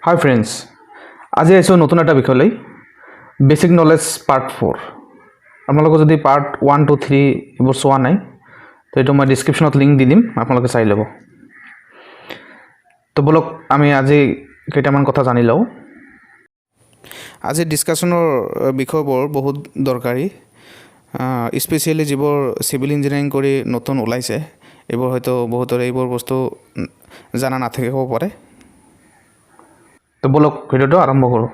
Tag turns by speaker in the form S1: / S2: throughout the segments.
S1: হাই friends, আজি আহিছোঁ নতুন এটা বিষয়লৈ, বেচিক নলেজ পাৰ্ট 4। আপোনালোকে যদি পাৰ্ট 1, 2, 3 এইবোৰ চোৱা নাই, তো এইটো মই ডিছক্ৰিপশ্যনত লিংক দি দিম, আপোনালোকে চাই ল'ব। তো ব'লক, আমি আজি কেইটামান কথা জানি লওঁ।
S2: আজি ডিছকাশ্যনৰ বিষয়বোৰ বহুত দৰকাৰী, স্পেচিয়েলি যিবোৰ চিভিল ইঞ্জিনিয়াৰিং কৰি নতুন ওলাইছে, এইবোৰ হয়তো বহুতৰে এইবোৰ বস্তু জানা নাথাকিব পাৰে।
S1: তো ব'লক, ভিডিঅ'টো আৰম্ভ কৰোঁ।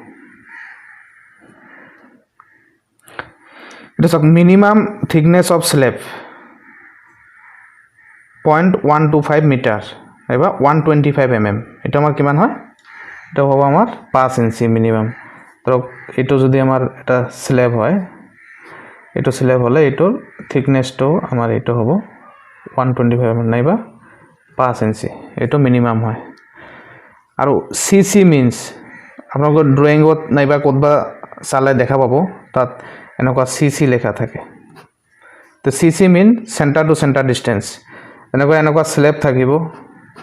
S1: এইটো চাওক, minimum thickness of slab 0.125 metre নাইবা 125 mm। এইটো আমাৰ কিমান হয়? এইটো হ'ব আমাৰ 5 ইঞ্চি মিনিমাম। ধৰক, এইটো যদি আমাৰ এটা স্লেব হয়, এইটো স্লেব হ'লে এইটোৰ থিকনেছটো আমাৰ এইটো হ'ব 125 mm নাইবা 5 ইঞ্চি। এইটো মিনিমাম হয়। আৰু চি চি মিনছ, আপোনালোকৰ ড্ৰয়িঙত নাইবা ক'তবা চালে দেখা পাব, তাত এনেকুৱা চি চি লেখা থাকে। তো CC mean centre to centre distance। এনেকুৱা এনেকুৱা স্লেব থাকিব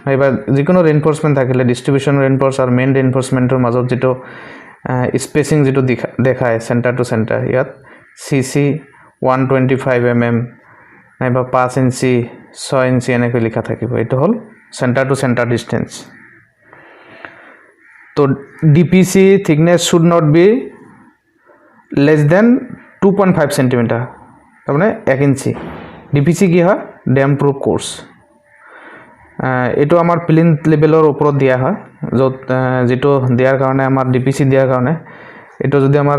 S1: নাইবা যিকোনো ৰেইনফৰ্চমেণ্ট থাকিলে, ডিষ্ট্ৰিবিউশ্যন ৰেইনফৰ্চ আৰু মেইন ৰেইনফৰ্চমেণ্টৰ মাজত যিটো স্পেচিং যিটো দেখায় চেণ্টাৰ টু চেণ্টাৰ, ইয়াত CC 125 mm নাইবা 5 ইঞ্চি, 6 ইঞ্চি এনেকৈ লিখা থাকিব। এইটো হ'ল চেণ্টাৰ টু চেণ্টাৰ ডিষ্টেঞ্চ। তো DPC thickness should not be less than 2.5 centimetre, তাৰমানে 1 ইঞ্চি। ডি পি চি কি হয়? Damp proof course. এইটো আমাৰ প্লিন্থ লেভেলৰ ওপৰত দিয়া হয়, য'ত যিটো দিয়াৰ কাৰণে, আমাৰ ডি পি চি দিয়াৰ কাৰণে, এইটো যদি আমাৰ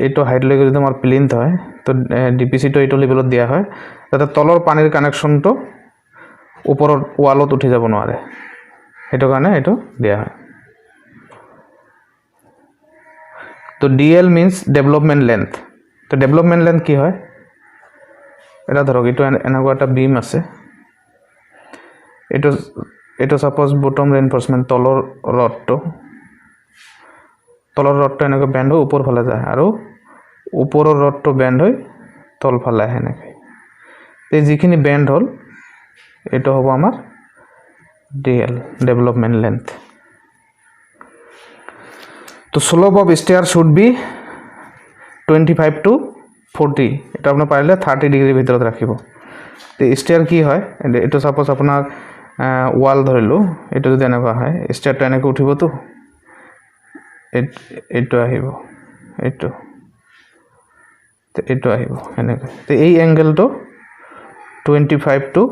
S1: এইটো হাইটলৈকে যদি আমাৰ প্লিন্থ হয়, তো ডি পি চিটো এইটো লেভেলত দিয়া হয়, যাতে তলৰ পানীৰ কানেকশ্যনটো ওপৰত ৱালত উঠি যাব নোৱাৰে। সেইটো কাৰণে এইটো দিয়া হয়। তো DL means development length। তো ডেভেলপমেণ্ট লেন্থ কি হয়? এটা ধৰক, এইটো এনেকুৱা এটা বিম আছে। এইটো ছাপ'জ বটম ৰেইনফৰ্চমেণ্ট, তলৰ ৰডটো এনেকৈ বেণ্ড হৈ ওপৰ ফালে যায় আৰু ওপৰৰ ৰডটো বেণ্ড হৈ তলফালে আহে এনেকৈ। এই যিখিনি বেণ্ড হ'ল, এইটো হ'ব আমাৰ ডি এল, ডেভেলপমেণ্ট লেন্থ। তো slope of stair should be 25 to 40। এইটো আপোনাৰ পাৰিলে 30 ডিগ্ৰীৰ ভিতৰত ৰাখিব। তো ষ্টেয়াৰ কি হয়? এইটো ছাপ'জ আপোনাৰ ৱাল ধৰিলোঁ, এইটো যদি এনেকুৱা হয়, ষ্টেয়াৰটো এনেকৈ উঠিবতো, এইটো আহিব, এইটো, তো এইটো আহিব এনেকৈ। তো এই এংগেলটো 25 টু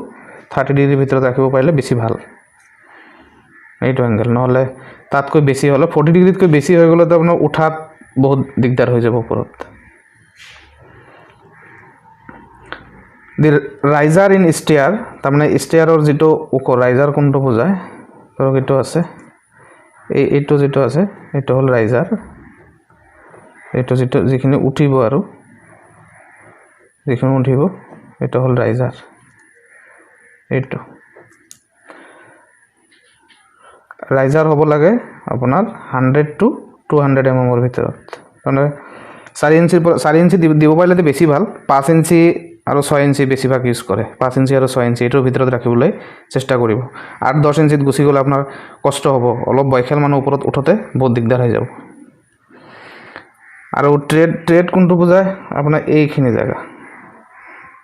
S1: 30 ডিগ্ৰীৰ ভিতৰত ৰাখিব পাৰিলে বেছি ভাল এইটো এংগেল। নহ'লে তাতকৈ বেছি হ'লে, 40 ডিগ্ৰীতকৈ বেছি হৈ গ'লেতো আপোনাৰ উঠাত বহুত দিগদাৰ হৈ যাব ওপৰত। দি ৰাইজাৰ ইন ষ্টেয়াৰ, তাৰমানে ষ্টেয়াৰৰ যিটো ওখ, ৰাইজাৰ কোনটো বুজায়? ধৰক, এইটো আছে, এইটো যিটো আছে, এইটো হ'ল ৰাইজাৰ। এইটো যিটো যিখিনি উঠিব আৰু যিখিনি উঠিব, এইটো হ'ল ৰাইজাৰ। এইটো ৰাইজাৰ হ'ব লাগে আপোনাৰ 100 টু 200 এম এমৰ ভিতৰত। তাৰমানে 4 ইঞ্চিৰ পৰা, 4 ইঞ্চি দিব পাৰিলেতো বেছি ভাল। 5 ইঞ্চি আৰু 6 ইঞ্চি বেছিভাগ ইউজ কৰে। 5 ইঞ্চি আৰু 6 ইঞ্চি, এইটোৰ ভিতৰত ৰাখিবলৈ চেষ্টা কৰিব। 8-10 ইঞ্চিত গুচি গ'লে আপোনাৰ কষ্ট হ'ব, অলপ বয়সীয়াল মানুহ ওপৰত উঠোতে বহুত দিগদাৰ হৈ যাব। আৰু ট্ৰেড কোনটো বুজায়? আপোনাৰ এইখিনি জেগা,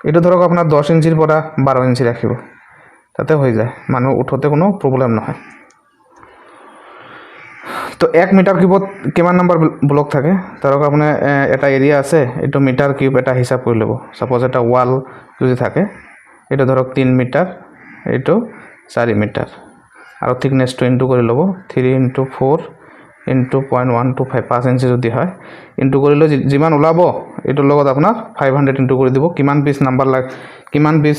S1: এইটো ধৰক আপোনাৰ 10 ইঞ্চিৰ পৰা 12 ইঞ্চি ৰাখিব, তাতে হৈ যায়, মানুহ উঠোতে কোনো প্ৰব্লেম নহয়। তো 1 মিটাৰ কিউবত কিমান নম্বৰ ব্লক থাকে? ধৰক, আপোনাৰ এটা এৰিয়া আছে, এইটো মিটাৰ কিউব এটা হিচাপ কৰি ল'ব। ছাপ'জ এটা ৱাল যদি থাকে, এইটো ধৰক 3 মিটাৰ, এইটো 4 মিটাৰ আৰু থিকনেছটো ইনটু কৰি ল'ব, 3 into 4 into 0.125। 5 inch যদি হয়, ইনটু কৰিলে যিমান ওলাব, এইটোৰ লগত আপোনাৰ 500 ইনটু কৰি দিব, কিমান পিচ নাম্বাৰ লাগ, কিমান পিচ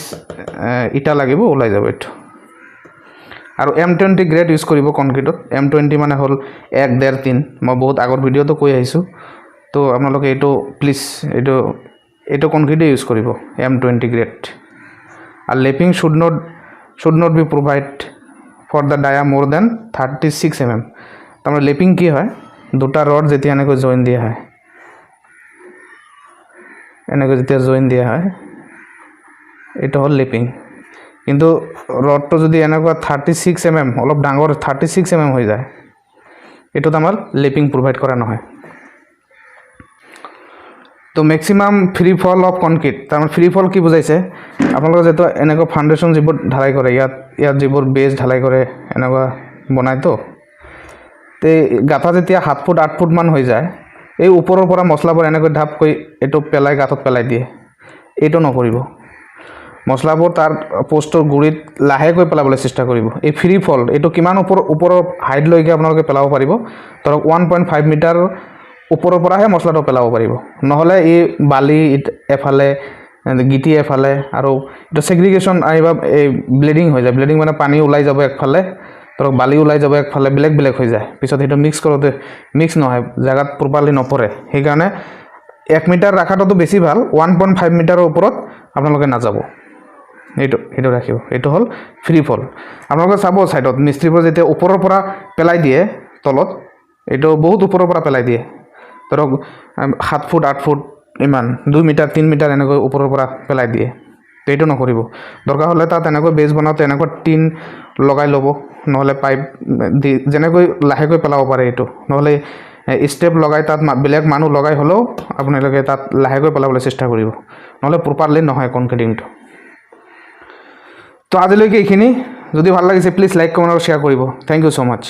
S1: ইটা লাগিব ওলাই যাব এইটো। আৰু এম 20 গ্ৰেড ইউজ কৰিব কনক্ৰিটত। এম 20 মানে হ'ল 1, 1.5, 3। মই বহুত আগৰ ভিডিঅ'টো কৈ আহিছোঁ। তো আপোনালোকে এইটো প্লিজ এইটো কনক্ৰিটেই ইউজ কৰিব, এম 20 গ্ৰেড। আৰু lapping should not be provide for the dia more than 36 mm। তাৰমানে লেপিং কি হয়? দুটা ৰড যেতিয়া এনেকৈ জইন দিয়া হয়, এনেকৈ যেতিয়া জইন দিয়া হয়, এইটো হ'ল লেপিং। কিন্তু ৰডটো যদি এনেকুৱা 36 এম এম, অলপ ডাঙৰ 36 এম এম হৈ যায়, এইটোত আমাৰ লেপিং প্ৰভাইড কৰা নহয়। তো maximum free fall of concrete, তাৰমানে ফ্ৰী ফল কি বুজাইছে? আপোনালোকে যিটো এনেকুৱা ফাউণ্ডেশ্যন যিবোৰ ঢালাই কৰে, ইয়াত যিবোৰ বেজ ঢালাই কৰে, এনেকুৱা বনায়তো, তে গাঁথা যেতিয়া 7 ফুট 8 ফুটমান হৈ যায়, এই ওপৰৰ পৰা মছলাবোৰ এনেকৈ ঢাপকৈ এইটো পেলাই গাঁতত পেলাই দিয়ে। এইটো নকৰিব। মছলাবোৰ তাৰ পষ্টৰ গুৰিত লাহেকৈ পেলাবলৈ চেষ্টা কৰিব। এই ফ্ৰী ফল এইটো কিমান ওপৰৰ হাইটলৈকে আপোনালোকে পেলাব পাৰিব? ধৰক 1.5 মিটাৰ ওপৰৰ পৰাহে মছলাটো পেলাব পাৰিব। নহ'লে এই বালি এফালে, গিটি এফালে আৰু এইটো ছেগ্ৰিগেশ্যন আহিব, এই ব্লিডিং হৈ যায়। ব্লিডিং মানে পানী ওলাই যাব একফালে, ধৰক বালি ওলাই যাব একফালে, বেলেগ বেলেগ হৈ যায়। পিছত সেইটো মিক্স কৰোঁতে মিক্স নহয়, জেগাত প্ৰপাৰলি নপৰে। সেইকাৰণে 1 মিটাৰ ৰখাটোতো বেছি ভাল। 1.5 মিটাৰৰ ওপৰত আপোনালোকে নাযাব। এইটো ৰাখিব। এইটো হ'ল ফ্ৰী ফল। আপোনালোকে চাব, ছাইডত মিস্ত্ৰীবোৰ যেতিয়া ওপৰৰ পৰা পেলাই দিয়ে তলত, এইটো বহুত ওপৰৰ পৰা পেলাই দিয়ে। ধৰক 7 ফুট 8 ফুট ইমান, 2 মিটাৰ 3 মিটাৰ এনেকৈ ওপৰৰ পৰা পেলাই দিয়ে। তো এইটো নকৰিব। দৰকাৰ হ'লে তাত এনেকৈ বেজ বনাওঁতে এনেকৈ টিন লগাই ল'ব, নহ'লে পাইপ দি যেনেকৈ লাহেকৈ পেলাব পাৰে এইটো। নহ'লে ষ্টেপ লগাই তাত বেলেগ মানুহ লগাই হ'লেও আপোনালোকে তাত লাহেকৈ পেলাবলৈ চেষ্টা কৰিব। নহ'লে প্ৰপাৰলি নহয় কনক্ৰিটিংটো। তো আজিলৈকে এইখিনি। যদি ভাল লাগিছে, প্লিজ লাইক, কমেণ্ট আৰু শ্বেয়াৰ কৰিব। Thank you so much.